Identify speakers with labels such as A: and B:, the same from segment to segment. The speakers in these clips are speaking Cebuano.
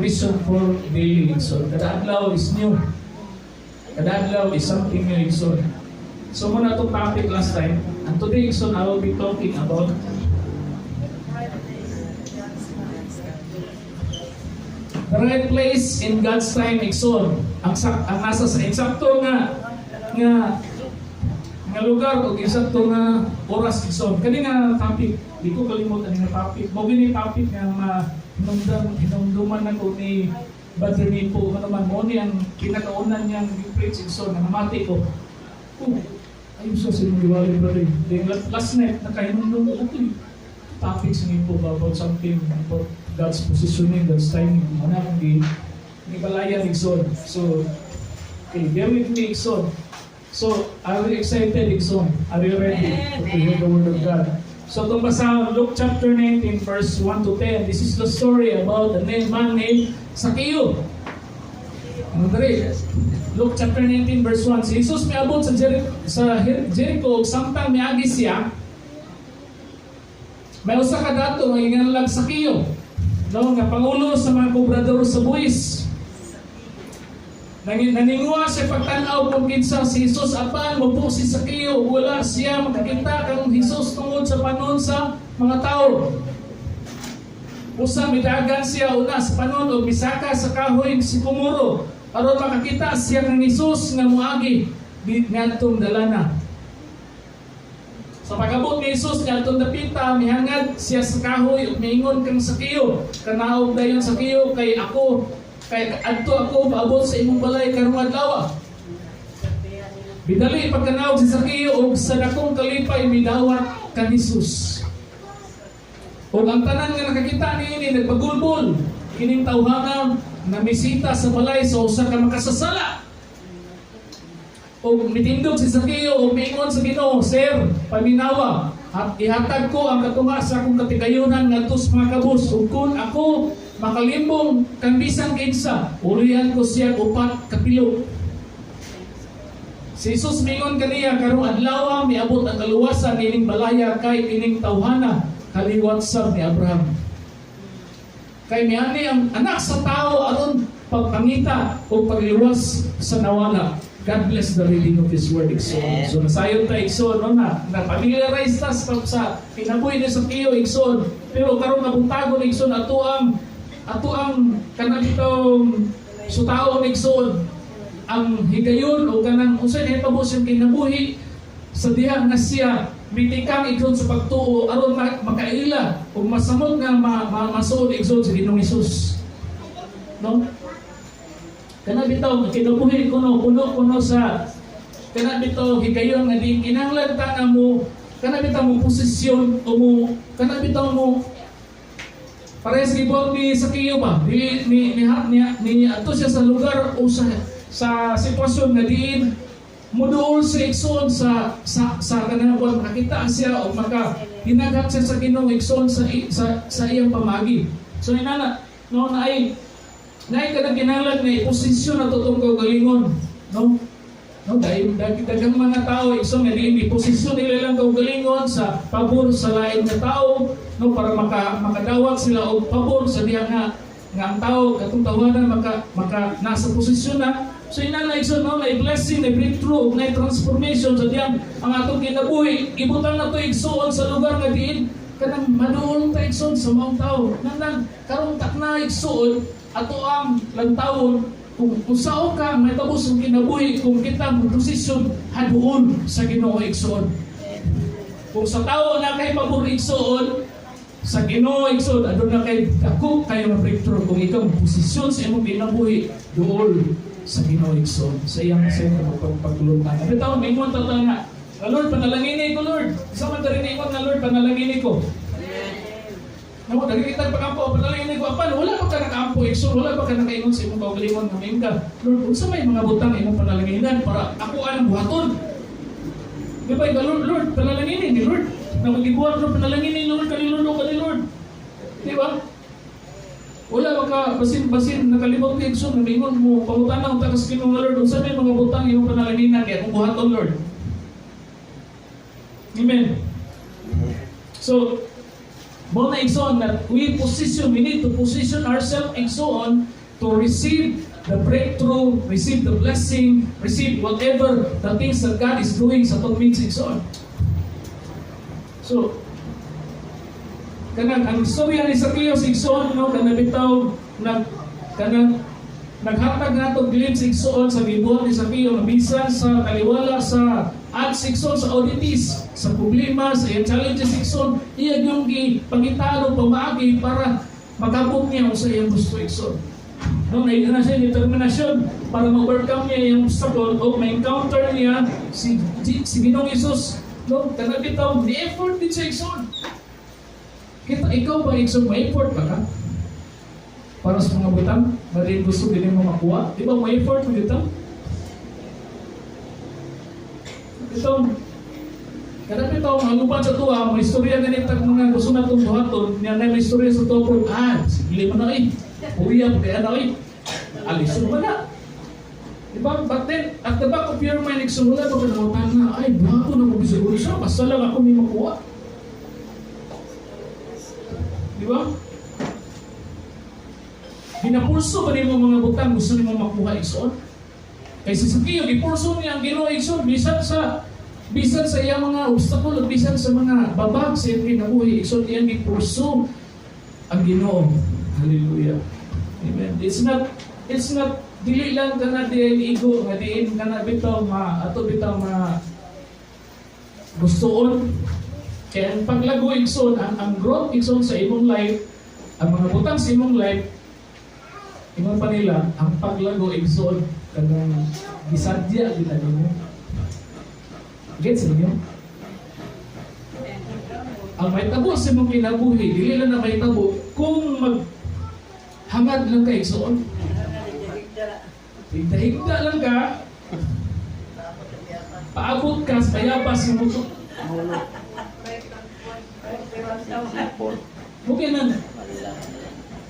A: provision for daily, igsoon. Kada adlaw is new. Kada adlaw is something new, igsoon. So mao na atong topic last time. And today, igsoon, I will be talking about the right place in God's time, igsoon. Ang nasa sa eksakto nga nga nga lugar o eksakto nga oras, igsoon. Kani nga topic, di ko kalimot ani nga topic. Mao gini topic nga ma hinumdum hinumduman nako ni Brother Nipo, ano man mo ni ang pinakaunan niyang preach, igsoon, nga namati ko. Oh, ayun sa sinong giwali, brother. Then last night nakahinumdum ko ito topic sa Nipo about something about God's positioning, God's timing. Ano akong gibalayan, igsoon. So, okay, bear with me, igsoon. So, are you excited, igsoon? Are you ready to hear the word of God? So, itong basahon, Luke chapter 19, verse 1 to 10. This is the story about the man named Zacchaeus. Ano diri? Luke chapter 19, verse 1. Si Jesus miabot sa Jericho, samtang miagi siya, may usa ka dato nga ginganlag Zacchaeus. No, nga pangulo sa mga kobrador sa buwis. Naninguha siya pagtan-aw kung kinsa si Jesus, apan mubo si Zacchaeus, wala siya makakita kang Jesus tungod sa panon sa mga tao. Usa midagan siya una sa panon og misaka sa kahoy sikomoro aron makakita siya kang Jesus nga moagi ngadtong dalana. Sa pag-abot ni Jesus ngadtong dapita, mihangad siya sa kahoy ug miingon kang Zacchaeus, "Kanaog dayon, Zacchaeus, kay adto ako paabot sa imong balay karong adlaw." Bidali pagkanaog si Zacchaeus ug sa dakong kalipay midawat kan Jesus. Ug ang tanan nga nakakita niini nagpagulbol, "Kining tawhana namisita sa balay sa usa ka makasasala." Ug mitindog si Zacchaeus ug miingon sa Ginoo, "Sir, paminawa at ihatag ko ang katunga sa akong katigayunan ngadto sa mga kabus, ug kun ako makalimbong kang bisan kinsa, ulihan ko siya upat kapilo." Si Jesus mingon kaniya, "Karong adlaw miabot ang kaluwasan nining balaya kay kining tawhana kaliwat sab ni Abraham. Kay miani ang Anak sa Tao aron pagpangita o pagliwas sa nawala." God bless the reading of His word, igsoon. So nasayod ta, igsoon, no, na na familiarize ta sa kinabuhi ni Zacchaeus, igsoon. Pero karon nga buntagon, igsoon, ato ang kanang itong sutaon, igsoon, ang higayon o kanang unsay nahitabo sa kinabuhi sa diha nga siya mitikang, igsoon, sa pagtuo aron makaila ug masamot nga masuod, igsoon, sa Ginoong Hesus. No? Kana bitaw kinabuhi kuno puno kuno sa kana bitaw higayon nga di kinahanglan ta nga mo kana bitaw mo posisyon o mo kana bitaw mo parehas gibuhat ni Zacchaeus ba, di ni ni adto siya sa lugar o sa sitwasyon nga diin muduol sa igsoon sa kanang kuan, makakita siya o maka hinagak siya sa Ginoo, igsoon, sa iyang pamagi. So inana, no, naay naay kanang kinahanglan nga iposisyon na tong kaugalingon, no? No, dahil daghang mga tao, igsoon, nga diin iposisyon nila lang kaugalingon sa pabor sa lain nga tao, no, para makadawat sila og pabor sa diha nga nga ang tao katong tawanan maka maka nasa posisyon na. So inana, igsoon, no, na blessing, na breakthrough ug na transformation sa diyang ang atong kinabuhi ibutang na to, igsoon, sa lugar nga diin kanang maduol ta, igsoon, sa maong tao. Nang karong takna, igsoon, ato ang lantawon kung sao ka may tabos ang kinabuhi kung kita mo posisyon haduol sa Ginoo, igsoon. Kung sa tao na kay pabor, igsoon, sa Ginoo, igsoon, aduna kay dako kayo nga breakthrough kung ikaw mo posisyon sa imong kinabuhi duol sa Ginoo, igsoon, sa iyang pagpaglutan. Bitaw mingon ta nga, "Lord, panalangini ko, Lord." Sa man diri ingon nga, "Lord, panalangini ko." No, dali kita pagampo, panalangini ko. Apan wala pa ka nakaampo, igsoon, wala pa ka nakaingon sa imong kaugalingon nga mingon ka, "Lord, unsa may mga butang imong panalanginan para ako anang buhaton?" Di ba, "Lord, Lord, panalangini ni Lord." Na magibuhat, "Lord, panalangini, Lord, kani Lord, kani Lord." Di ba? Wala ba ka basin basin nakalimot ka, igsoon, nga mingon mo pangutana unta ka sa Ginoo nga, "Lord, unsa may mga butang imong panalanginan kay akong buhaton, Lord?" Amen. So, Mao na, igsoon, that we need to position ourselves, igsoon, to receive the breakthrough, receive the blessing, receive whatever the things that God is doing sa atong midst, igsoon. So, kanang ang istorya ni Zacchaeus, igsoon, no, kanang bitaw nag kanang naghatag nato glimpse, igsoon, sa gibuhat ni Zacchaeus nga bisan sa taliwala sa odds, igsoon, sa oddities, sa problema, sa iyang challenges, igsoon, iya yung gipangitaan og pamaagi para makabot niya sa iyang gusto, igsoon. No, na siya determinasyon para ma-overcome niya yung obstacle o ma-encounter niya si Ginoong Hesus. No, kanang bitaw, the effort din siya, igsoon. Kita, ikaw ba, igsoon, may effort ba ka? Para sa mga butang, na rin gusto din mo makuha? Di ba may effort mo dito? Ito, kada bitaw, ang uban sa tuwa, may istorya ganito mga gusto na itong buhaton, niya na may istorya sa tuwa po, ah, sige mo na eh. Uya, kaya na eh. Alison mo na. Di ba? But then, at the back of your mind, igsoon, wala ba ka na, ay, buhaton ako siguro siya, basta lang ako may makuha. Di ba? Ginapurso ba nimo mga butang gusto nimo makuha, igsoon? Kay si Zacchaeus, gipurso niya ang Ginoo, igsoon, bisan sa iyang mga obstacle, bisan sa mga babag sa iyang kinabuhi, igsoon, iyang gipurso ang Ginoo. Hallelujah. Amen. It's not dili lang kana diin igo nga diin kana bitaw ma ato bitaw ma gustoon. Kaya ang paglago, igsoon, ang growth, igsoon, sa imong life, ang mga butang sa imong life, ingon pa nila, ang paglago, igsoon, kanang gisadya gid nimo. Gets ninyo? Ang mahitabo sa imong kinabuhi, dili lang na mahitabo kung maghangad lang ka, igsoon. Higda-higda lang ka, paabot ka sa payapas ng muto. Okay na.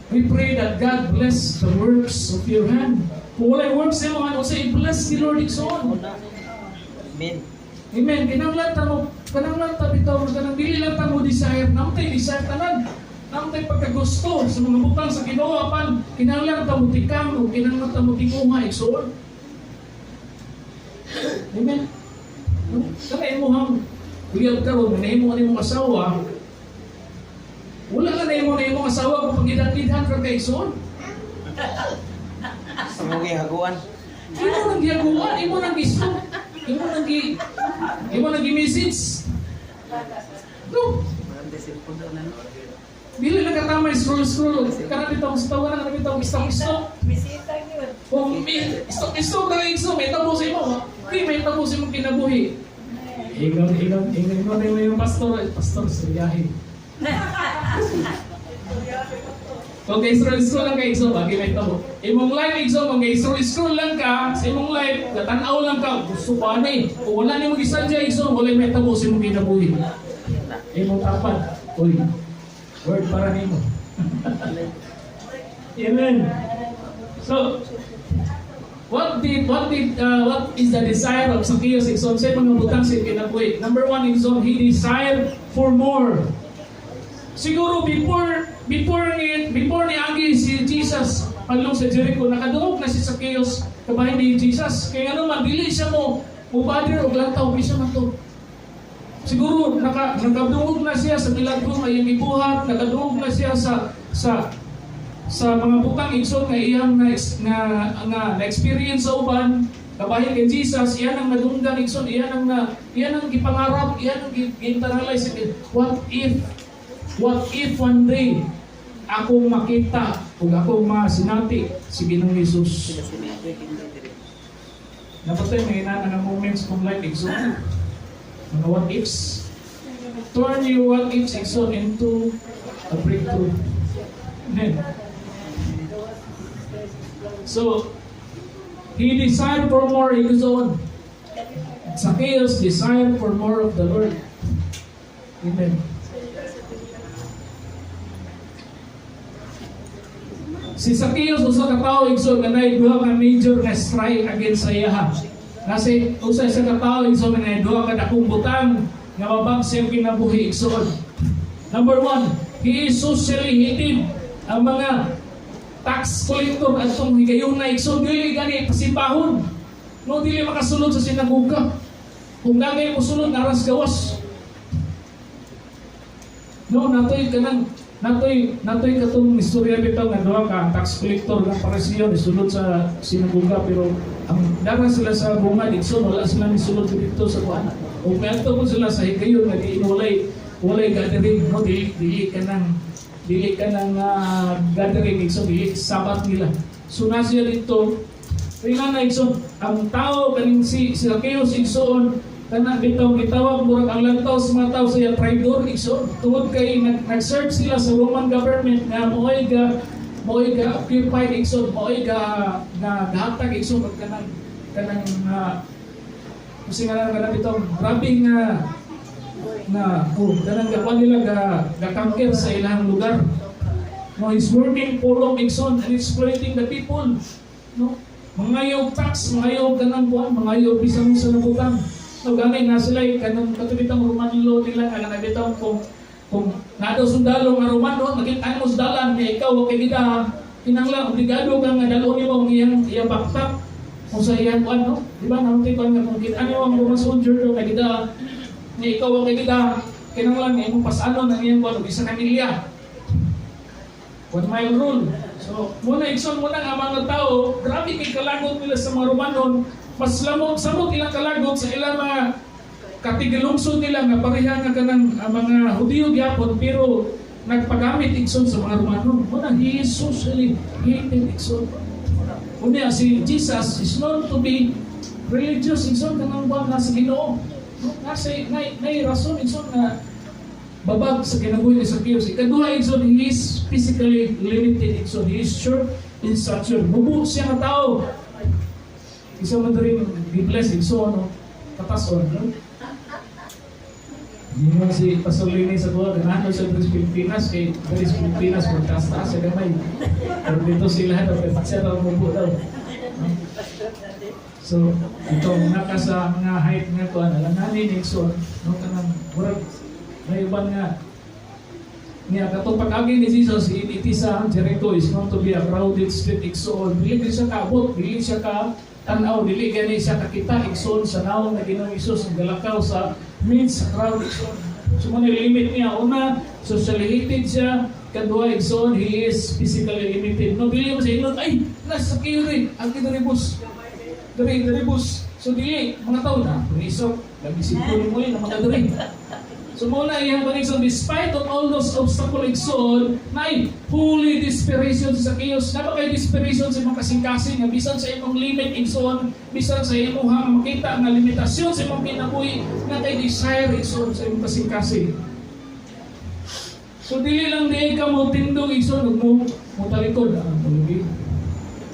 A: We pray that God bless the works of your hand. Kung wala'y works sa imong hand, unsa i-bless ni Lord, igsoon?
B: Amen.
A: Amen. Kinahanglan ta mo, kinahanglan ta bitaw kanang dili lang ta mo desire, namtay desire tanan. Namtay pagkagusto sa mga butang sa Ginoo apan kinahanglan ta mo tikang o kinahanglan ta mo tinguha, igsoon. Amen. No? Kana imong uyab karon nga nahimo ani imong asawa, wala ka nahimo na imong asawa kung pagidagidhan ka kay igsoon.
B: Ang gihaguan.
A: Imo nang gihaguan, imo nang gisto, imo nang gi-message. No,
B: Maganda cellphone daw na no.
A: dili lang katama scroll scroll. Kana bitaw sa tawa na bitaw istok istok.
C: Bisita yun.
A: Kung may istok istok na igso, may tabo sa imo. Di may tabo sa imong kinabuhi. Ingon ingon ingon ingon ingon yung pastor, pastor seryahe. Kung kay scroll scroll lang kay igso, bagay may tabo. Imong life, igso, kung kay scroll scroll lang ka sa imong life, gatanaw lang ka, gusto pa ni. Kung wala nimo gisadya, igso, wala may tabo sa imong kinabuhi. Imong tapad. Uy, word para nimo. Amen. So, what is the desire of Zacchaeus, igsoon, sa mga butang sa kinabuhi? Number one, igsoon, he desired for more. Siguro before ni agi si Jesus padlong sa Jericho, nakadungog na si Zacchaeus kabahin ni Jesus. Kaya ano man dili siya mo bother og lantaw bisa man to. Siguro nakadungog na siya sa milagro nga iyang gibuhat, nakadungog na siya sa mga butang, igsoon, nga iyang na, nga, nga na experience sa uban kabahin kay Jesus. Iyan ang nadunggan, igsoon, iyan ang gipangarap, iyan ang gi-internalize. What if one day akong makita ug akong masinati si Ginoong Jesus?
B: Sila si Mary hindi diri.
A: Napatay may inana nga moments kung life, igsoon. Mga what ifs. Turn your what ifs, igsoon, into a breakthrough. Amen. So, he desired for more, igsoon. Zacchaeus desired for more of the Lord. Amen. Si Zacchaeus usa ka tawo, igsoon, nga naay duha ka major nga strike against sa iyaha. Kasi usa sa ka tawo, igsoon, nga naay duha ka dakong butang nga mabag sa iyang kinabuhi, igsoon. Number one, He is socially hated. Ang mga tax collector atong higayuna, igsoon, dili gani pasimbahon. No, dili makasulod sa sinagoga. Kung gagay mo sulod, naras gawas. No, natoy kanang natoy katong istorya bitaw nga duha ka tax collector nga Parisiyo nisulod sa sinagoga, pero ang dara sila sa bungad, igsoon, wala sila nisulod dito sa kuan. Ug miadto po sila sa higayon nga diin walay gathering, no, dili kanang gathering, igsoon, dili Sabat nila. So na siya dito. Kaya na, igsoon, ang tao kaning si Zacchaeus, igsoon, kana bitaw gitawag murag ang lantaw sa mga tao sa iya traidor, igsoon, tungod kay nag-serve sila sa Roman government nga mo'y ga occupied, igsoon, mo'y ga na gahatag, igsoon, og kanang kasi nga kanang bitaw grabe nga na oh, kanang gakuan nila ga conquer sa ilang lugar. No, he's working for Rome, igsoon, and exploiting the people, no? Mangayo tax, mangayo kanang kuan, mangayo bisan sa nabutang. No, gani na sila kanang katubitang Roman law nila nga bitaw kung naa daw sundalo nga Romano, nakita mo sa dalan nga ikaw wa kay gida, kinahanglan obligado ka nga dalon nimo ang iyang backpack kung sa iyang kuan, no? Di ba namunti kuan nga kung kita nimo ang Roman soldier do kay gida nga ikaw wa kay gida, kinahanglan nga imong pasanon ang iyang kuan og isa ka milya. 1 mile rule. So, muna, igsoon, muna nga mga tao, grabe kay kalagot nila sa mga Romanon, mas lamot samot ilang kalagot sa ilang mga katigalungsod nila nga pareha nga kanang ang mga Hudiyo gyapon, pero nagpagamit, igsoon, sa mga Romano. Muna he is socially hated, igsoon. Unya si Jesus is known to be religious, igsoon, kanang buwan nasa Ginoo. No, nasa nay rason, igsoon, nga babag sa kinabuhi ni Zacchaeus. Ikaduha, igsoon, he is physically limited, igsoon. He is short in stature. Mubo siya nga tao. Isa man rin gi-bless, igsoon, no? Katason, no? Hindi mo si Pastor Lini sa buwa, ganahan sa diri sa Pilipinas, kay diri sa Pilipinas, magtaas-taas siya gamay. Pero dito sila, no, kay siya daw mubo daw. No? So, ito, naka sa mga height nga kuan, alanganin, igsoon, no, kanang, murag, may uban nga, niya, katong pag-agi ni Jesus, it is sa Jericho is known to be a crowded street, igsoon. Dili gani siya kaabot, dili siya ka tanaw, dili gani siya kakita, igsoon, sa nawong na Ginoong Hesus ang galakaw sa midst sa crowd, igsoon. So, mo limit niya. Una, socially hated siya. Kadua, igsoon, he is physically limited. No, dili mo sa ingon, "Ay, nasa kiri, ang diri boss. Diri, diri boss." So, dili, mga tao na, isok, lagi sipon mo yun, ang mga diri. So muna iyang panigsoon, despite of all those obstacles, igsoon, nay holy desperation sa Zacchaeus. Naa ba kay desperation sa imong kasing-kasing nga bisan sa imong limit, igsoon, bisan sa imong nga makita nga limitasyon sa imong kinabuhi, nga kay desire, igsoon, sa imong kasing-kasing? So dili lang di ka mo tindog, igsoon, ug mo talikod. Ah, muligi.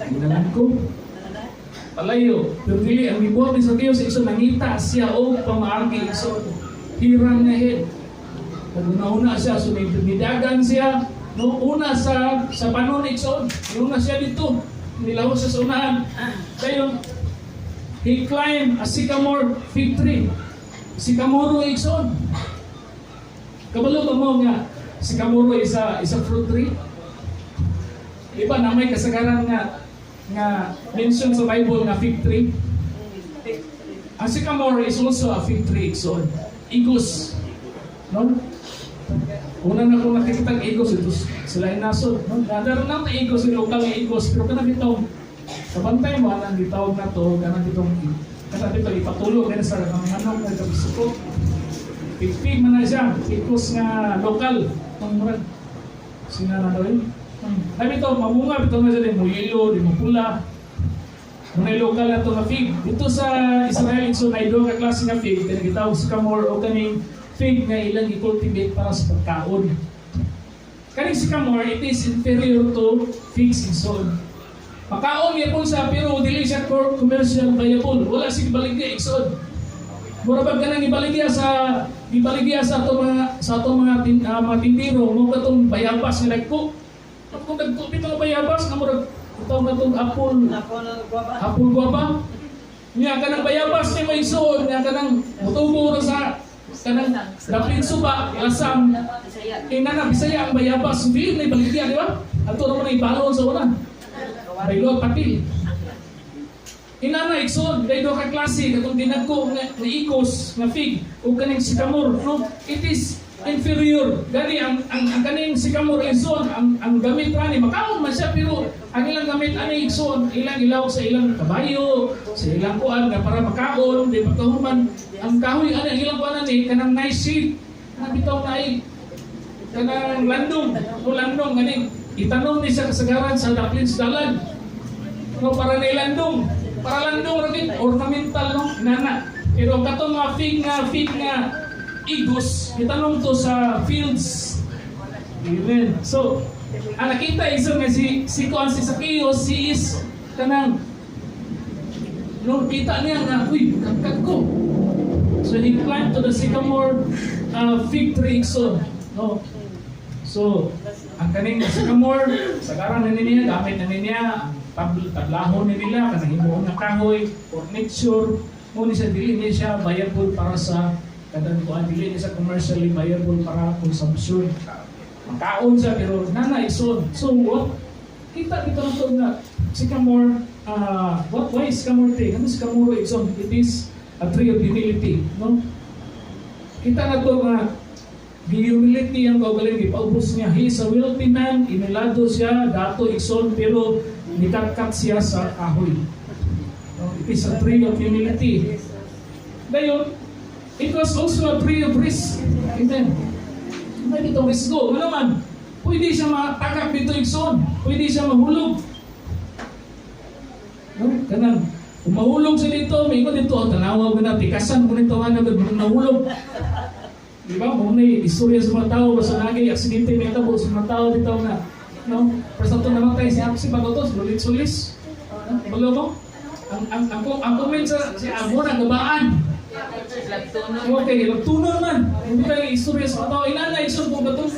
A: Ginalan ko. Palayo. Pero dili ang gibuhat ni Zacchaeus, igsoon, nangita siya og pamaagi, igsoon. He ran ahead. Naguna-una siya, so nidagan siya, no, una sa panon, igsoon. Una siya dito. Nilawas siya sa unahan. Dayon, he climbed a sycamore fig tree. Sycamore, igsoon. Kabalo ba mo nga sycamore is a fruit tree? Di ba na may kasagaran nga mention sa Bible nga fig tree? Ang sycamore is also a fig tree, igsoon. Igos. No? Una na kung nakikita ang igos, ito sila inasod. No? Nadaro na ang igos, yung local nga igos, pero kanang itong, kabantay mo, anang gitawag na to, kanang ito, ipatulog, ganun sa mga manok, nga kapisuko. Pigpig man na siya, igos nga local. Ang murag, sina na daw yun. Sabi ito, mamunga, ito na siya, di mo yelo, di mo pula. Muna local na ito nga fig. Dito sa Israel, so na ka klase nga fig, kanang gitawag sycamore o kaning fig nga ilang i-cultivate para sa pagkaon. Kaning sycamore, it is inferior to figs, igsoon. Makaon gyapon sa pero dili siya commercial viable. Wala sig baligya, igsoon. Mura bag kanang ibaligya sa ato mga tindero mo katong bayabas nga dagko. Kung dagko bitaw nga bayabas nga murag itaw na tong apple
B: Ako na guwapa.
A: Apple guava. Nya kanang bayabas ni may suod, nya kanang mutubo ra sa Kanang daplin suba, lasang inana, Bisaya ang bayabas, dili na ibaligya, di ba? Ato naman ay balon sa una. Baylo patil. Inana, igsoon, dahil duha ka klase katong dinagko nga igos nga fig ug kaning sycamore, no? It is inferior. Gani ang kaning sycamore, igsoon, ang gamit ani makaon man siya, pero ang ilang gamit ani, igsoon, ilang ilaw sa ilang kabayo, sa ilang kuan nga para makaon, di pagkahuman ang kahoy ani, ang ilang kuan ani kanang nice seed na bitaw na ay kanang landong o landong ganing itanom ni sa kasagaran sa daplin sa dalan, no, para ni landong, para landong ra gid, ornamental, no, nana. Pero ang katong mga fig nga igos, itanom to sa fields. Amen. So ang nakita iso nga si kuan, si Zacchaeus, si is kanang, no, kita niya nga, "Uy, katkat ko." So he climbed to the sycamore fig tree, igsoon, no? So ang kaning sycamore, sagaran na niya, gamit na niya ang tablahon ni nila kanang himuon nga kahoy, furniture mo ni siya. Dili ni siya viable para sa kadang kuan, dili ni siya commercially viable para consumption. Makaon siya, pero nana, igsoon. So what kita dito na to nga sycamore, what, why sycamore tree? Ano sycamore, igsoon? It is a tree of humility, no? Kita na to nga gi-humility ang kaugalingon, gipaubos niya. He is a wealthy man, inilado siya, dato, igsoon, pero nikatkat siya sa kahoy. No, it is a tree of humility. Dayon, it was also a tree of risk. Amen. May ditong risgo. Ano naman, pwede siya matagak dito, igsoon. Pwede siya mahulog. No? Kanang, kung mahulog siya dito, may ingon dito, oh, tanawa ko na, tikasan ko nito, ano, nahulog. Di ba? Mo na istorya sa mga tao, basta nagay aksidente may tabo sa mga tao dito nga. No? Pero sa ito namatay si Apsi bago to, Lulit Solis. No? Balo mo? Ang comment sa si Amo na gabaan. Okay, lagtunon man. Hindi tayo istorya sa mga tao. Inana, igsoon, kung katong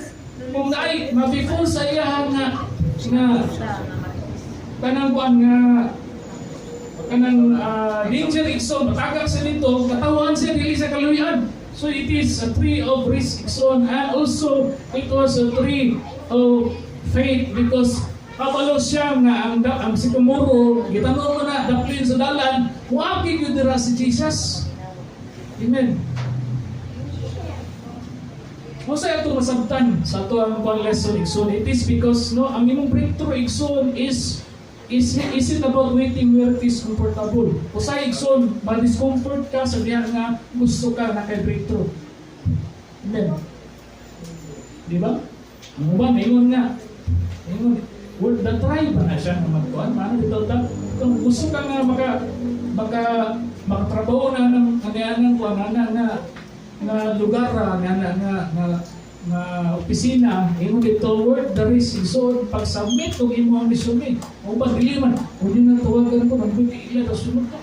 A: kung naay mabefore sa iyahan nga kanang kuan nga kanang danger, igsoon, matagak sa dito, katawan siya, dili sa kaluyan. So it is a tree of risk, igsoon, and also it was a tree of faith because kabalo siya nga ang sikomoro gitanom mo na daplin sa dalan, muagi gyud dira si Jesus. Amen. Mo sa ato masabtan sa ato ang kuan lesson, igsoon. It is because, no, ang imong breakthrough, igsoon, is it about waiting where it is comfortable. Usay, igsoon, ma-discomfort ka sa diha nga gusto ka na kay breakthrough. Amen. Di ba? Ang uban, ingon nga. Ingon, worth the try ba na siya nga magkuan? Maano dito ta? Kung gusto ka nga maka makatrabaho na ng kanianang kuan na nga nga lugar ra, nga nga nga nga, nga opisina, ingon dito, worth the risk. So pag-submit og imong resume, o ba dili man uli na tawagan ko, magbuti ila ra sunod ka.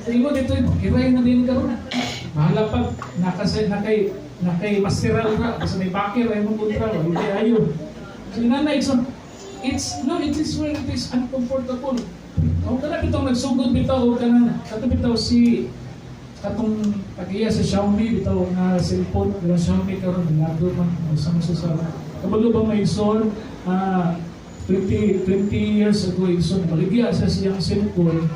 A: So ingon dito, kiray na din karon. Bahala pag nakasay nakay masteral ra, basta may bakir ay mong kontra, hindi ayo. So inana, it's no, it is where it is uncomfortable. O kana bitong nagsugod bitaw og kanang kato bitaw si katong tagiya sa Xiaomi bitaw nga cellphone, pero Xiaomi karon binado man sa sa kabalo ba may igsoon, 20 20 years ago, igsoon, baligya sa siyang cellphone,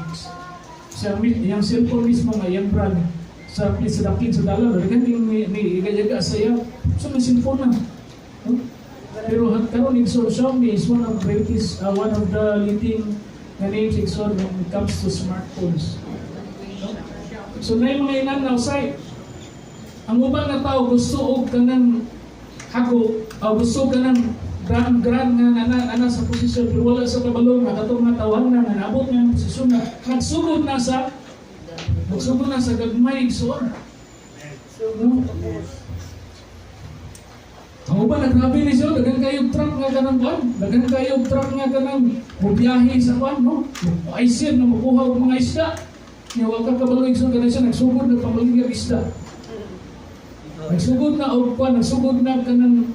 A: siya iyang cellphone mismo nga iyang brand sa daplin sa dalan, daghan ning ni igayaga sa iya. So may cellphone na, no? Pero karon, igsoon, Xiaomi is one of greatest, one of the leading na names, igsoon, when it comes to smartphones, no? So na yung mga inan na usay ang uban nga tao gusto og kanang hago o gusto kanang grand grand nga nana sa posisyon, pero wala sa kabalo nga katong nga tawhan na nga naabot nga ang posisyon na nagsugod na sa gagmay, igsoon, no? Ang uban naggrabe ni siya, daghan kayo truck nga kanang kuan, daghan kayo truck nga kanang mubiyahe sa kuan, no? Ay sir na makuha og mga isda. Nya wa ka kabalo, igsoon, kanang siya nagsugod na pamaligya isda. Nagsugod na og kuan, nagsugod na kanang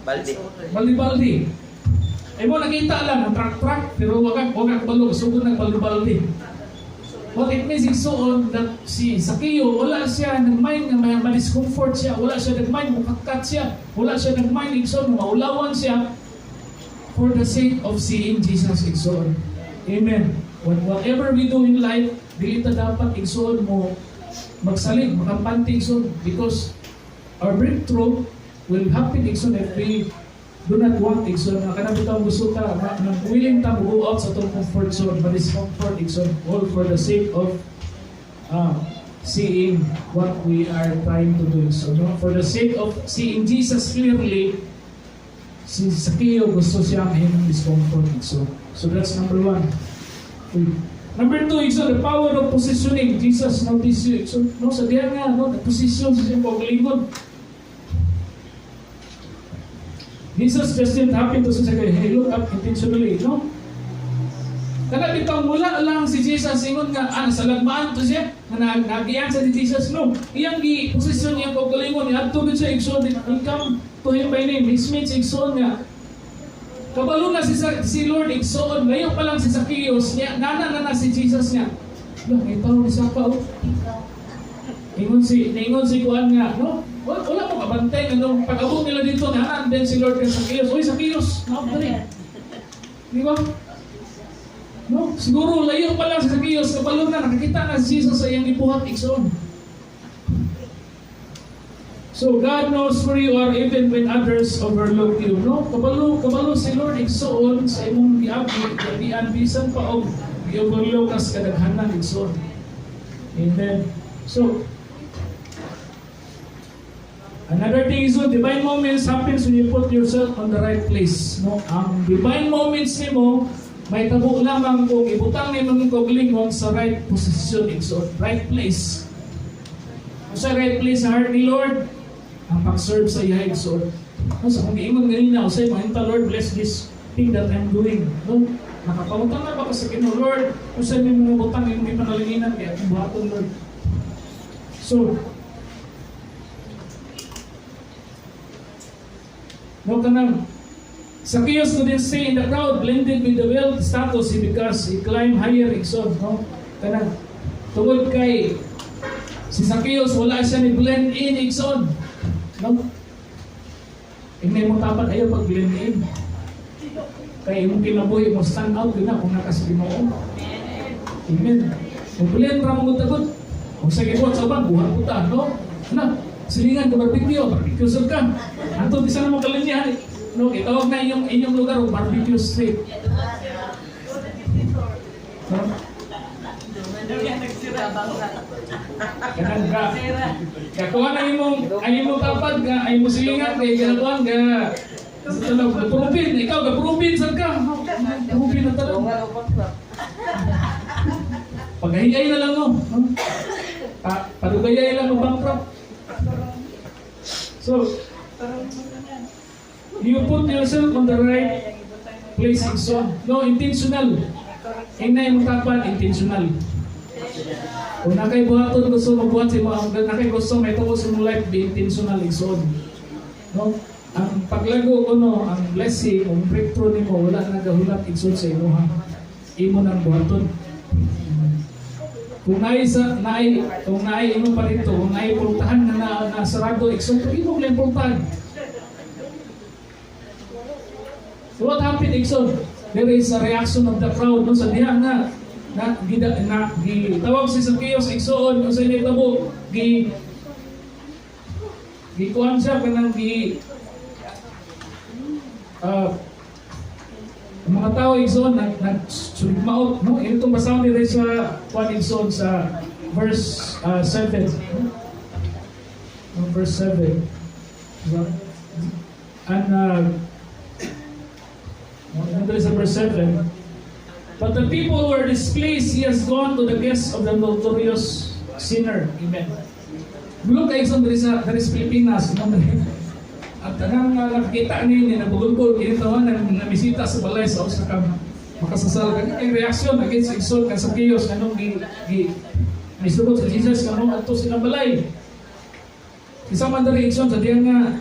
B: Balde.
A: Baldi-baldi. Eh mo nakita lang ang truck-truck, pero wa ka kabalo, sugod na baldi-baldi. What it means, igsuon, that si Zacchaeus, wala siya nag-mind nga may ma-discomfort siya, wala siya nag-mind mukatkat siya, wala siya nag-mind, igsuon, maulawan siya for the sake of seeing Jesus, igsuon. Amen. Whatever we do in life, dili ta dapat, igsuon, mo magsalig, makampante, igsuon, because our breakthrough will happen, igsuon, if we do not want, igsuon, nga kanang bitaw gusto ta, willing ta mo go out sa atong comfort zone, ma-discomfort, igsuon, all for the sake of seeing what we are trying to do. So, no? For the sake of seeing Jesus clearly, si Zacchaeus gusto siya mahimong discomfort. So that's number one. Okay. Number two, so the power of positioning. Jesus noticed you. So, no, sa diya nga, no, position sa siyang kaugalingon. Jesus just didn't happen to say, "Hey, look up intentionally," no? Kana bitaw mula lang si Jesus ingon nga sa lagmaan to siya nga nagiyan sa ni Jesus, no. Iyang gi posisyon iyang kaugalingon, niadto gid siya, igsoon, he come to him by name. His means, igsoon, nga kabalo na si Lord, igsoon, layo pa lang si Zacchaeus niya, nana na na si Jesus niya. Lah, may tao ni saka oh. Ingon si kuan nga, no? Wala mo kabantay nga nung pag-abot nila dito na then si Lord kay Zacchaeus, "Oy Zacchaeus, naog dali." Di ba? No, siguro layo pa lang si Zacchaeus, kabalo na, nakakita na si Jesus sa iyang gibuhat, igsoon. So God knows where you are even when others overlook you. No? Kabalo si Lord, igsoon, sa imong giagi, giagian bisan pa og gi-overlook kas kadaghanan, igsoon. Amen. So another thing is, so, divine moments happens when you put yourself on the right place. No? Ang divine moments nimo may tabo lamang kung ibutang nimo ang kaugalingon sa right position, igsoon, right place. Kung sa right place sa heart ni Lord, ang pag-serve sa iya, igsoon. No, sa akong giingon ganina, usay mahinta, "Lord, bless this thing that I'm doing." No? Nakapangutang na ba ka sa Ginoo, "Lord, usay may mga butang imong ipanalinginan kay akong buhaton, Lord"? So, no kanang Zacchaeus couldn't stay in the crowd, blended with the wealth status he because he climbed higher, igsoon, no? Kanang tungod kay si Zacchaeus wala siya ni blend in, igsoon. No? Ingay mo tapat ayaw pag blend in. Kay imong kinabuhi mo stand out yun na kung naka sa Ginoo. Amen. Kung blend ra mo gud. Kung sa gibuhat sa uban, buhat ko ta, no? Ano? Silingan ka barbecue, barbecue sad ka. Anto di sana mo kalinyahan. No, itawag na inyong inyong lugar og barbecue street. No? Kanang ka. Kakuha na imong ang imong tapad nga ay mo silingan kay ganakuan ka sa tanong gaprubin, ikaw gaprubin sad ka. Gaprubin na tanong. Pagahiyay na lang no. No? Padugayay lang mo bankrupt. So, you put yourself on the right place, igsoon. No, intentional. Ingay mo tapad, intentional. Kung nakay buhaton gusto magbuhat sa imo, ang nakay gusto may tuos sa imong life, be intentional, igsoon. No? Ang paglago ko, no, ang blessing, ang breakthrough nimo wala na nagahulat, igsoon, sa imuha. Imo nang buhaton. Kung naay sa naay kung naay imo pa rito, kung naay pultahan nga na sarado, igsoon, imo lang pultahan. So what happened, igsoon? There is a reaction of the crowd, no, sa diha nga na gida na gitawag si Zacchaeus, igsoon, kung sa tabo gi gikuan siya kanang gi ang mga tao, igsoon, nag nagmaot, no? Itong basahon diri sa kuan, igsoon, sa verse 7, no? No, verse 7. Diba? And no, sa verse 7, "But the people were displeased. He has gone to the guests of the notorious sinner." Amen. Bulong kayo sa diri sa Pilipinas, no? At ang nakakita ni nabugol kini tawa na namisita sa balay sa usa ka makasasal kay reaksyon against igsoon kan Zacchaeus anong gi gi misugot sa Jesus kamo adto silang balay. Isa man diri, igsoon, sa diyan nga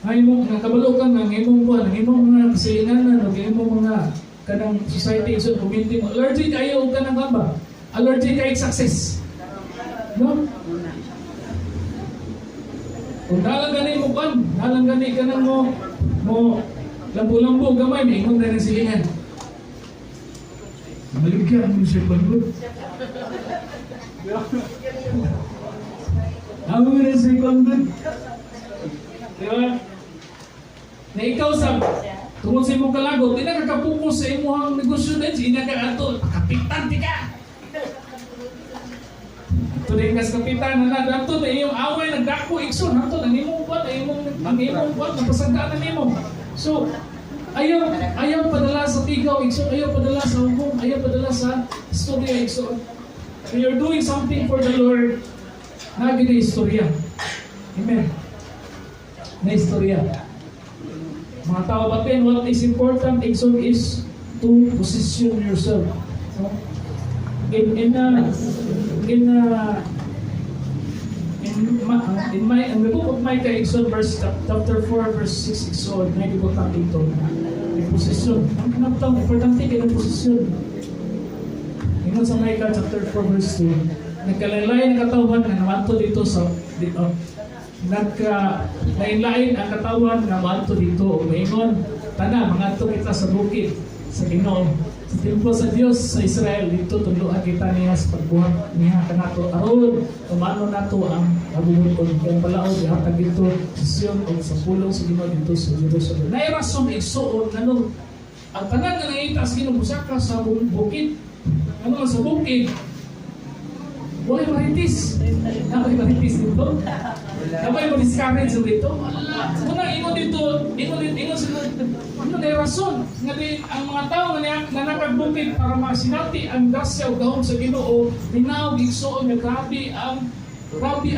A: nga imong nga kabalo ka nga ang imong kuan, ang imong mga kasilinganan o imong mga kanang society, igsoon, community mo allergic ayo og kanang ba. Allergic kay success. No?
B: Una.
A: Kung nalang gani mo kan, nalang gani ka nang mo lambo-lambo gamay, may ingon na ng silingan. Maligyan mo siya pagod. Amo na siya pagod. Di ba? Na ikaw sa tungod sa imong kalagot, di na ka kapokus sa imong negosyo din, di na ka ato, kapitan di ka. Ato din kas kapitan na ato na iyong away nagdako igsoon ato ang imong buhat, ang imong buhat napasagdaan na nimo. So ayaw ayaw padala sa tigaw igsoon, ayaw padala sa hugong, ayaw padala sa istorya igsoon. So you're doing something for the Lord, naa gyud istorya. Amen. Na istorya. Mga tao batin, what is important, igsoon, is to position yourself. No? In a in a in, ma, in my in the book of Micah, igsoon, verse chapter 4 verse 6, igsoon, may gibutang dito may posisyon. Ang kanabtang importante kay ang posisyon. Ingon sa Micah chapter 4 verse 2, nagkalain ang katawhan nga namanto dito sa dito, nagka lain-lain ang katawan nga moadto dito ug maingon, "Tana, mangadto kita sa bukid sa Ginoo, sa templo sa Dios sa Israel. Dito tudloan kita niya sa pagbuhat niya kanato aron tumano nato ang kabubuton, kay ang balaod ihatag dito sa Sion ug sa pulong sa Ginoo dito sa Jerusalem." Naay rason, igsuon, nganong ang tanan nga nangita sa Ginoo mosaka sa bukid. Ano man sa bukid? Walay maritis. Naay maritis dito. Naay mo discourage dito. Wala. Muna ingon dito, ingon dito, ingon sila. Ano na rason nga di ang mga tao nga nga nakagbukid para masinati ang grasya o gahom sa Ginoo, tinawag, igsoon, nga grabe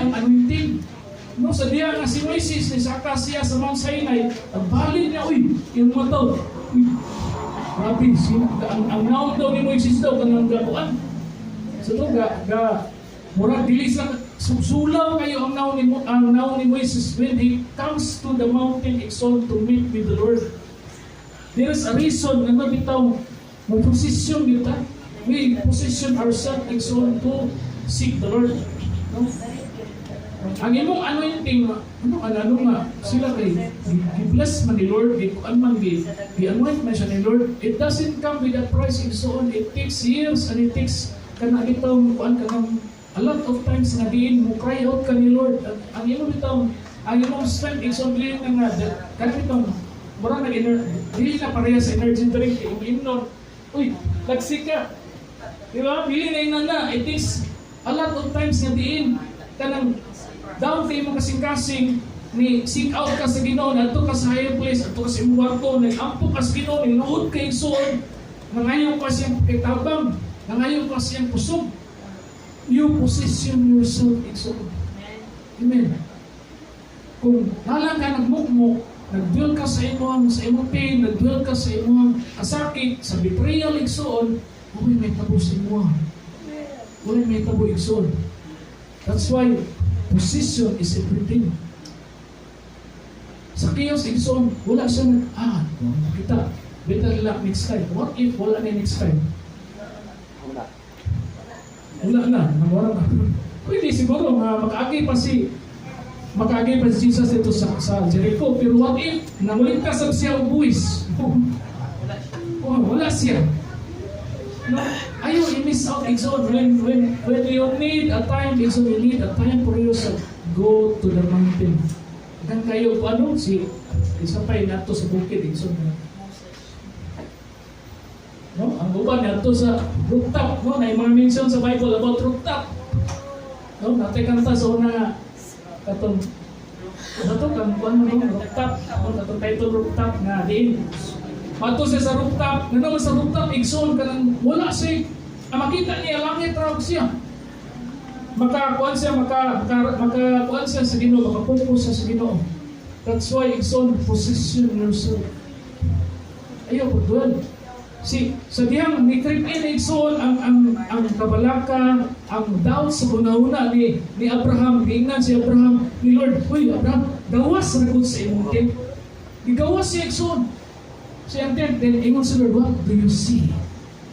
A: ang anointing. No, sa diya nga si Moises ni saka siya sa Mount Sinai, ang balin niya, uy, yung mga tao, uy, grabe, ang naong daw ni Moises daw, kanang gakuan. So to, ga, murag dili sa sulaw kayo ang naong ni Moises when he comes to the mountain, igsoon, to meet with the Lord. There is a reason nga bitaw mo posisyon kita. We position ourselves, igsoon, to seek the Lord. No? Ang imong anointing, ano ano ano nga sila kay gi-bless man ni Lord, gi kuan man, gi gi-anoint man siya ni Lord. It doesn't come with a price, igsoon. It takes years and it takes kana bitaw mo kuan ka ng a lot of times nga diin mo cry out ka ni Lord. Ang imong bitaw, ang imong strength, igsoon, dili na nga kana bitaw mura nag dili na pareha sa energy drink imong imnon. Uy, lagsi ka. Di ba? Dili na ina na. It takes a lot of times nga diin kanang down kay imong kasing-kasing ni seek out ka sa Ginoo, adto ka sa higher place, adto ka sa imong kwarto, nag-ampo ka sa Ginoo, nagluod kay igsoon, nangayo ka siyang kitabang, nangayo ka siyang kusog. You position yourself, igsoon. Amen. Kung halang ka nagmukmuk, nagdwell ka sa imong pain, nagdwell ka sa imong kasakit, sa betrayal, igsoon, walay mahitabo sa imo. Walay mahitabo, igsoon. That's why position is everything. Sa chaos, igsoon, wala siya nag, kita, better luck next time. What if wala na next time?
B: Wala.
A: Wala na, nawala na. Pwede siguro nga makaagi pa si Jesus dito sa Jericho. Pero what if nangulikta sab siya og buwis? Oh, wala siya. No, ayaw i-miss out, igsoon. When you need a time, igsoon, you need a time for yourself, go to the mountain. Kan kayo ano si isa pa nato sa bukid, igsoon. No, ang uban nato sa rooftop, no, na mga mention sa Bible about rooftop. No, natay kanta sa una nga katong ano to kan kuan mo no, rooftop, no, katong title rooftop nga diin. Mato siya sa rooftop, nga naman sa rooftop, igsoon, kanang wala siya ang makita niya langit ra siya. Makakuan siya, maka maka makakuan siya sa Ginoo, makapokus siya sa Ginoo. That's why, igsoon, position yourself. Ayaw pagdual. Si sa diyang ni creep in, igsoon, ang kabalaka, ang doubt sa una-una ni Abraham, giingnan si Abraham ni Lord, "Uy Abraham, gawas ra gud sa imong tent." Gigawas siya, igsoon. Sa iyang tent, then ingon si Lord, "What do you see?"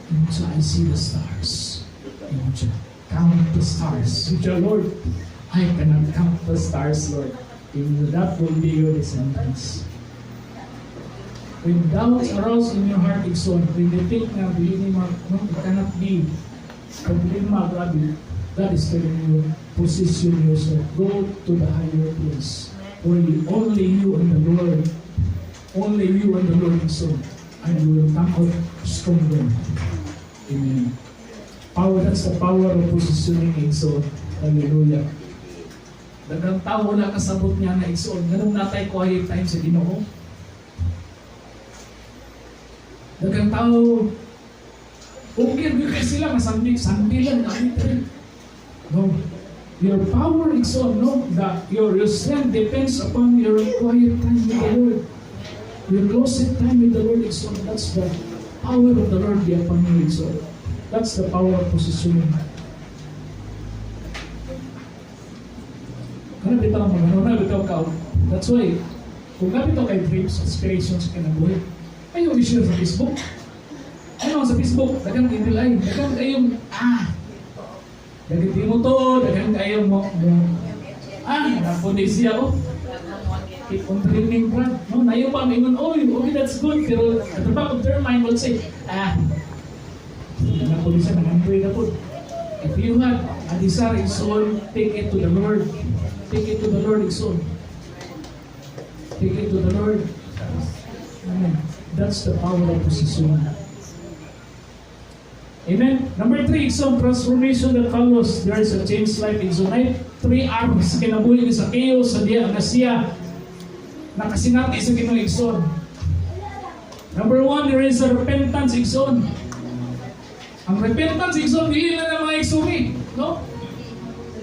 A: Ingon siya, "I see the stars." Ingon siya, "Count the stars." Siya, "Lord, I cannot count the stars, Lord." And that will be your descendants. When doubts arouse in your heart, igsoon, when you think na dili ni ma, no, it cannot be, problema, grabe, God is telling you, position yourself. Go to the higher place where you, only you and the Lord, only you and the Lord, igsoon, and you will come out stronger. Amen. Power, that's the power of positioning, igsoon. Hallelujah. Daghang tao wala kasabot niya na, igsoon. Nganong naa tay quiet time sa Ginoo? Daghang tao, okay, gyud kay sila, nga Sunday lang, namin. No. Your power is on, no? Your strength depends upon your quiet time with the Lord. Your closet time with the Lord is on. That's the power of the Lord be upon you, is on. That's the power of positioning. Kana bitaw mga ano na bitaw ka. That's why, kung naa bitaw kay dreams, aspirations sa kinabuhi, ayaw i-share sa Facebook. Ano sa Facebook? Daghang evil eye. Daghang kayong, daghan mo to, daghan kayo mo napunay siya oh. Keep on dreaming, brad. No, nayo pa maingon, "Oy, okay, that's good." Pero at the back of their mind will say, "Ah, napunay siya, nangandoy na po." If you have a desire, igsoon, take it to the Lord. Take it to the Lord, igsoon. Take it to the Lord. Amen. That's the power of position. Amen. Number three, igsoon, transformation that follows. There is a changed life, igsoon. Ay, three R's kinabuhi ni Zacchaeus sa diya nga siya nakasinati sa Ginoo, igsoon. Number one, there is a repentance, igsoon. Ang repentance, igsoon, dili lang ng mga igsuri. No?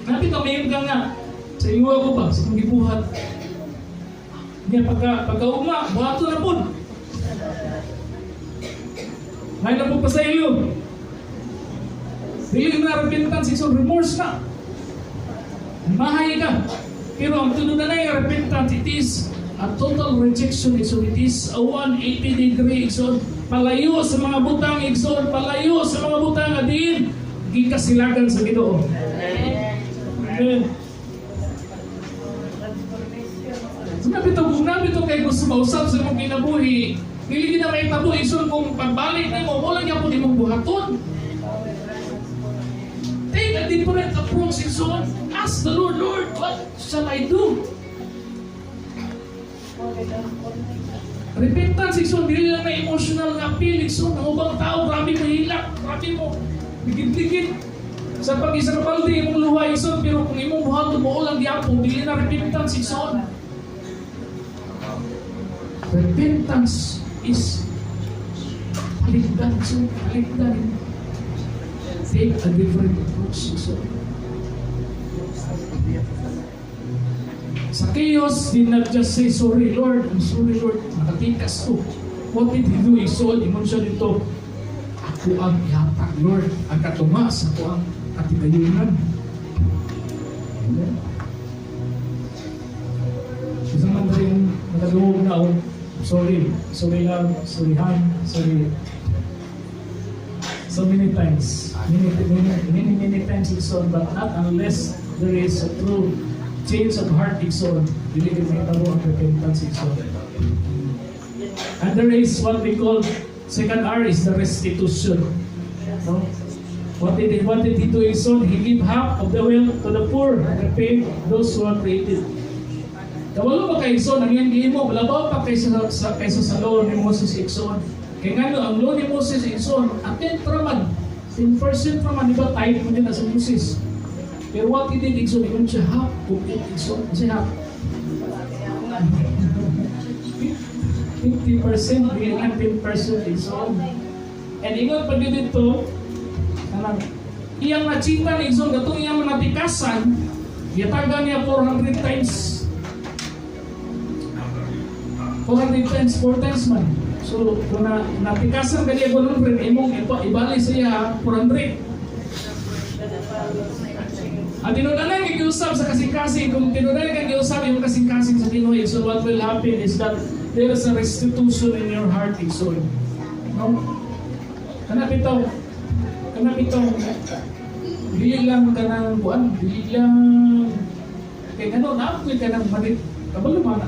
A: Napit ang mayon ka nga. Sa ingo ako ba? Sa kong gibuhat. Niya pagka uma, buhato na po. Ngayon na po pa sa iyo. Dili na repentance, igsoon, remorse na. Mahay ka. Pero ang tunod na na repentance, it is a total rejection, igsoon. It is a 180 degree, igsoon. Palayo sa mga butang, igsoon. Palayo sa mga butang, adin. Gikasilagan sa Ginoo. Amen. Kung nabito kay gusto mausap sa imong kinabuhi, dili gid na mahitabo, igsoon, kung pagbalik nimo, mo lang gyapon imong buhaton. Take a different approach, igsoon. Ask the Lord, "Lord, what shall I do?" Repentance, igsoon, dili lang na emotional nga appeal, igsoon. Ang ubang tao, grabe mo hilak, grabe mo ligid-ligid. Sa pag isa ka balde, imong luha, igsoon, pero kung imong buhaton mo lang gyapon, dili na repentance, igsoon. Repentance is paligdan, igsoon, paligdan. Take a different approach, igsoon. Zacchaeus did not just say, "Sorry, Lord, I'm sorry, Lord, nakatikas ko." What did he do? Igsoon, ingon siya dito, "Ako ang ihatag, Lord, ang katunga sa ako ang katigayunan." Amen. Isang man rin nakaduhog na, oh, sorry, sorry lang, sorry han, sorry. So many times, many, many, many, many times, igsoon, but not unless there is a true change of heart, igsoon, dili gid mahitabo ang repentance, igsoon. And there is what we call second R is the restitution. No? What did he do, igsoon? He gave half of the wealth to the poor and repaid those who are created. Kabalo ba kay, igsoon, ang iyang gihimo, labaw pa kaysa sa law ni Moses, igsoon. Kay ngano ang law ni Moses, igsoon, a tenth raman, 10% raman, di ba, tithe mo din na sa Moses. Pero what he did, igsoon, ingon siya, half of it, igsoon, kasi half. 50%, dili lang 10%, igsoon. And ingon pa gyud dito, kanang iyang nachita ni igsoon, katong iyang natikasan, gitagan niya 400 times. 400 times, 4 times man. So, kung natikasan ka niya 100, imong ibali sa iya 400. At tinunanan kang giusab sa kasing-kasing, kung tinunanan kang giusab imong kasing-kasing sa Ginoo, so what will happen is that there is a restitution in your heart, igsoon. No? Kana bitaw. Kana bitaw. Dili lang kanang kuan, dili lang kay ngano naa ko kanang manip kabalo man.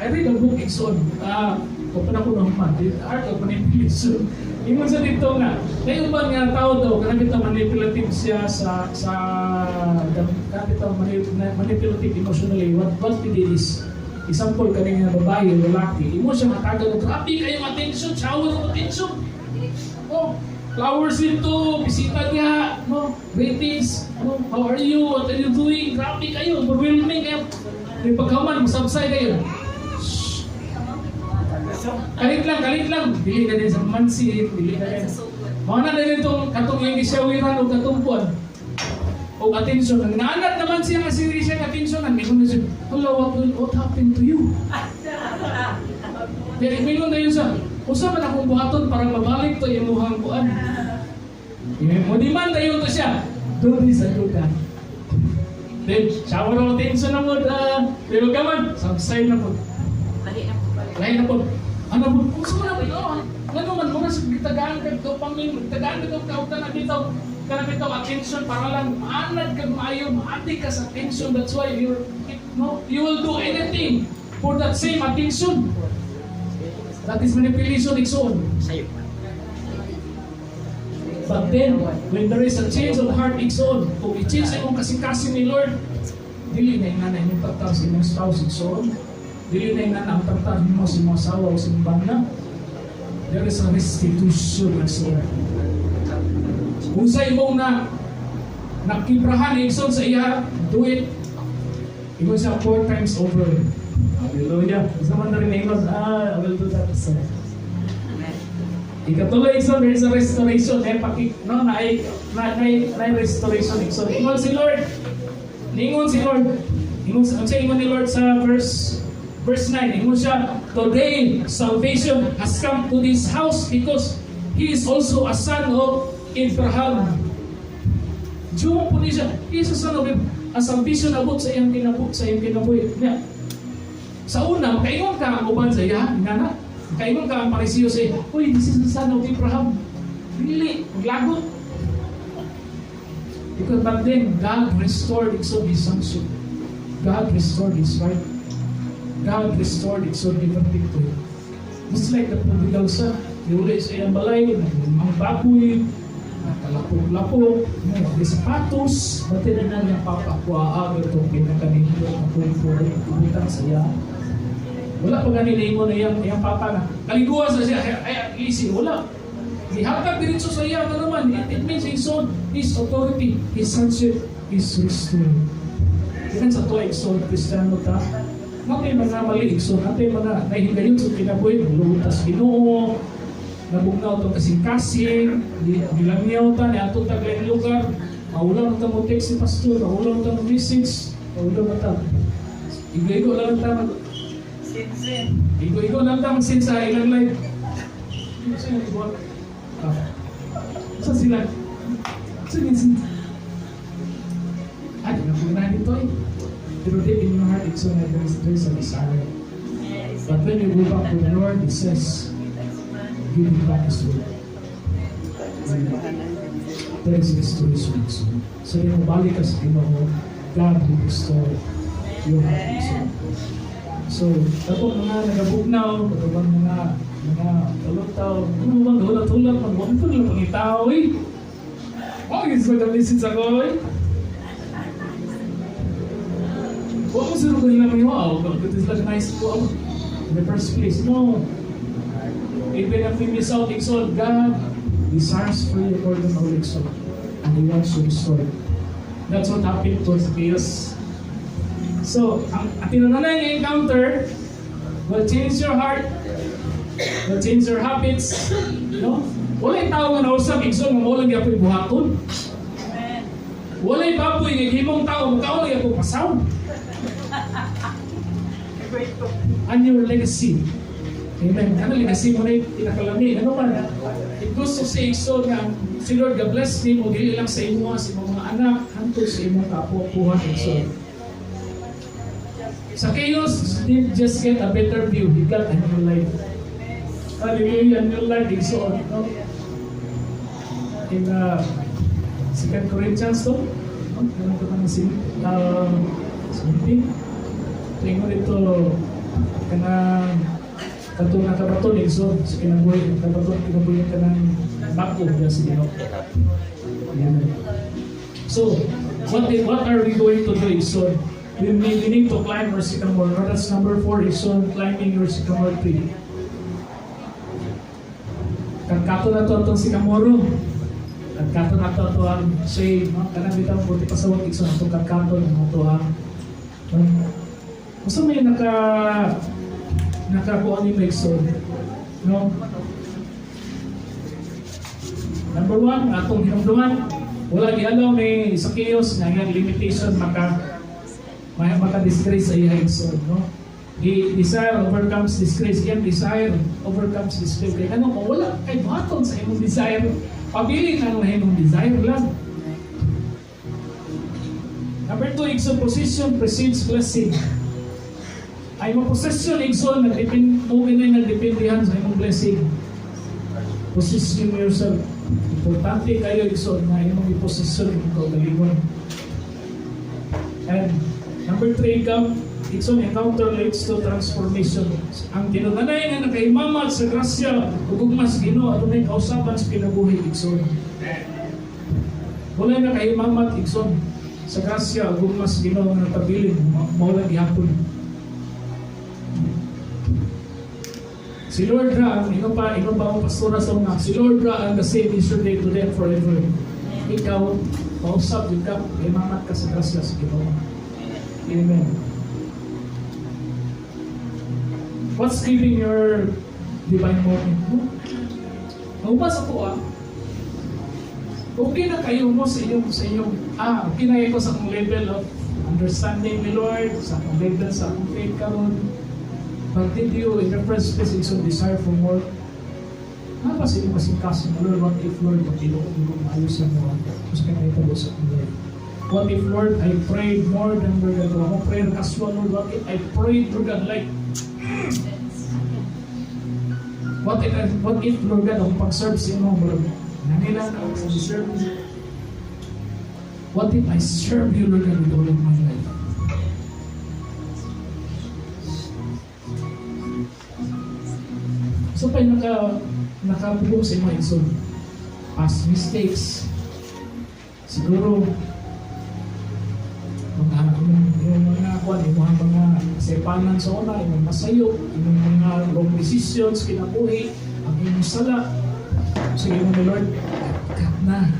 A: I read a book, igsoon. Ah, ko pa na ko naman, The Art of Manipulation. Ingon sa dito nga, may uban nga tao daw kanang bitaw manipulative siya sa kanang bitaw manipulative emotionally. What he did is, example, kaning nga babae o lalaki, imo siya hatagan og grabe kayong attention, shower of attention. Oh, flowers dito, bisita niya, no, greetings, no, how are you, what are you doing, grabe kayo, overwhelming kayo. May pagkaman, masabsay kayo. Shh. Kalit lang, kalit lang. Dili na din sa mansit, dili na din. Mga na din itong katong yung gisyawiran o katumpuan o attention. Ang naanad naman siya nga siri siya ng attention. Ang mingon na siya, "Hala, what happened to you?" Pero mingon na yun sa, "Usa man akong buhaton para mabalik to imuhang kuan?" Mo di man na yun to siya. "Do this and do that." Then, shower of attention na mo, pero kaman, subside na po.
C: Lahi na po balik.
A: Lain na po. Ano po? Kung sa man po, ngano man, mura sa gitagaan kag dopamine, gitagaan kag kautan na bitaw, kanang bitaw attention para lang maanad kag maayo, maati ka sa attention. That's why you no, you will do anything for that same attention. That is manipulation, igsoon.
B: Sayo.
A: But then, when there is a change of heart, igsoon, kung i-change ang imong kasing-kasing ni Lord, dili na ingana imong tratar sa imong spouse, igsoon. Dili na ingana ang tratar nimo sa imong asawa o sa imong bana. There is a restitution, igsoon. Kung sa imong na nakibrahan, igsoon, sa iya, do it. Ingon siya four times over. Hallelujah. Isa man na rin ingon, "Ah, I will do that." So, ikatulo, igsoon, there is a restoration. Eh, paki, no, na, restoration, igsoon. Ingon si Lord. Ningon si Lord. Ingon, ang siya ingon ni Lord sa verse 9. Ingon siya, "Today, salvation has come to this house because he is also a son of Abraham." Jew po ni siya. He is a son of Abraham. Ang salvation abot sa iyang kinabuhi. Nya, sa una, makaingon ka ang uban sa iya, nga na. Makaingon ka ang Parisiyo sa iya, "Uy, this is the son of Abraham." Dili, maglagot. Because but then, God restored, igsoon, his sonship. God restored his right. God restored, igsoon, everything to him. Just like the prodigal son, niuli sa iyang balay, mga baboy, nakalapok-lapok, no, may sapatos, but then na niyang papa, kuha itong pinakanindot na puro ibutang sa iya. Wala pa gani mo na iyang papa na kaliguan sa siya, ay, ay, easy, wala. Gihatag diretso sa iya nga naman. It means his own, his authority, his sonship is restored. Ikan sa to, igsoon, Kristiyano ta. Natay mga mali, igsoon, natay mga nahigayon sa kinabuhi, lutas Ginoo, nabugnaw itong kasing-kasing, gilangyaw ta, niadto ta laing lugar, maulaw na ta mo text si pastor, maulaw na ta mo message, maulaw na ta. Igo-igo lang ta mag
B: Sin-sin.
A: Igo-igo lang ta mag sa ilang live. Ano siya nag Ah. Saan sila? Saan yun? Ah, di na po na dito eh. Pero deep in your heart, it's so that there's a desire. But when you go back to the Lord, He says, "Give him back his word." There is restoration. So, so yung balik ka sa Ginoo, God will restore your heart. So, katong mga nagabugnaw, katong mga talutaw, ano bang hulat-hulat, mag wag ko lang pangitaw eh. Oh, is mag message ako eh. Wa mo siguro ko nila may wow, but it's like nice ko in the first place. No. Even if we miss out, igsoon, God desires for you more than all, igsoon. And He wants to restore it. That's what happened to Zacchaeus. So, ang tinananay nga encounter will change your heart, will change your habits. No? Wala'y tao nga nausap, igsoon, nga mao lang gyapoy buhaton. Wala'y baboy nga himong tao, mukaon lang gyapon pasaw. And your legacy. Amen. Ano legacy mo na yung pinakalami? Ano man? It goes to say, so nga, si Lord God bless nimo, dili lang sa imo, sa imong mga anak, hangtod sa imong kaapo-apuhan. So, Zacchaeus didn't just get a better view, he got a new life. Hallelujah, new life, igsoon. No? In Second Corinthians to, no? Ganun ko nang si 17. Tingon dito kanang katong nakabaton, igsoon, sa kinabuhi, nakabaton kinabuhi kanang bag-o nga sa Ginoo. Amen. So, what are we going to do, igsoon? We need to climb our sycamore. No, that's number four, igsoon, climbing your sycamore tree. Katkato na to atong sikamoro. Katkato na to ato ang shade. No? Kanang bitaw, buti pasawat, igsoon, atong katkato na ato ang, no? Gusto may nakakuha ni igsoon. No? Number one, atong hinumduman, wala gialaw ni Zacchaeus nga iyang limitation maka disgrace sa iyang igsoon, no? He desire overcomes disgrace. Iyang desire overcomes disgrace. Kaya ano, kung wala kay buhaton sa imong desire, pabili na ang imong desire lang. Number two, igsoon, position precedes blessing. Ay mo possession, igsoon, nagdepend mo ini nagdependihan sa imong blessing. Position yourself. Importante kayo, igsoon, na imong iposisyon imong kaugalingon. And number three, come, igsoon, encounter leads to transformation. Ang tinunanay nga nakaimamat sa grasya ug gugma sa Ginoo adunay kausaban sa kinabuhi, igsoon. Wala nakaimamat, igsoon, sa grasya ug gugma sa Ginoo nga natabilin, mao lang gihapon. Si Lord ra ang ino pa ang pastora sa una. Si Lord ra ang the same yesterday, today, and forever. Ikaw, pausap jud ka, imamat ka sa grasya sa Ginoo. Amen. What's giving your divine moment? No? Naupa sa tuwa. Okay na kayo mo sa inyong, okay na kayo sa akong level of understanding ni Lord, sa akong level sa akong faith karon. But did you, in the first place, is desire for more? Ano ba sa inyong kasing-kasing, Lord, what if, Lord, magtinuod ko maayo sa mo, mas kaya nakita sa akong Lord? What if, Lord, I prayed more than Lord God? Ako prayer casual, Lord, what if I prayed, Lord God, like, what if, Lord God, akong pag-serve sa imo, Lord, nangilan ako sa serve. What if I serve you, Lord God, with all of my life? So, pa'y nakapugo sa imo, igsoon, past mistakes, siguro, mga yung mga kuan, yung mga sepanan sa una, yung masayo, yung mga wrong decisions, kinabuhi, ang inyong sala. Sige mo ni Lord, cut na.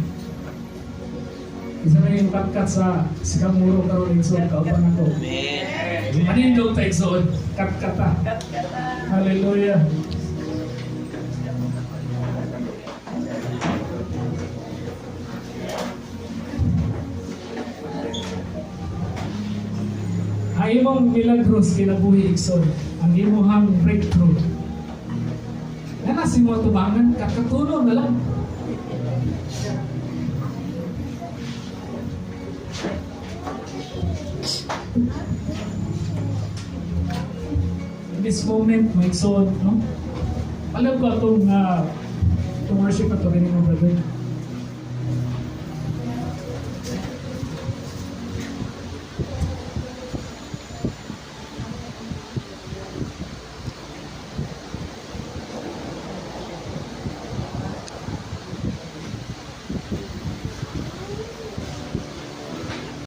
A: Isa na yung cut sa sikamuro karon, igsoon, kauban ako.
B: Amen.
A: Manindog ta, igsoon, cut cut ta. Hallelujah. Ang imong milagros kinabuhi, igsoon, ang imong breakthrough. Nga si mo tubangan, kakatuno na lang. In this moment, my igsoon, no? Alam ko itong worship na ito rin mo, brother.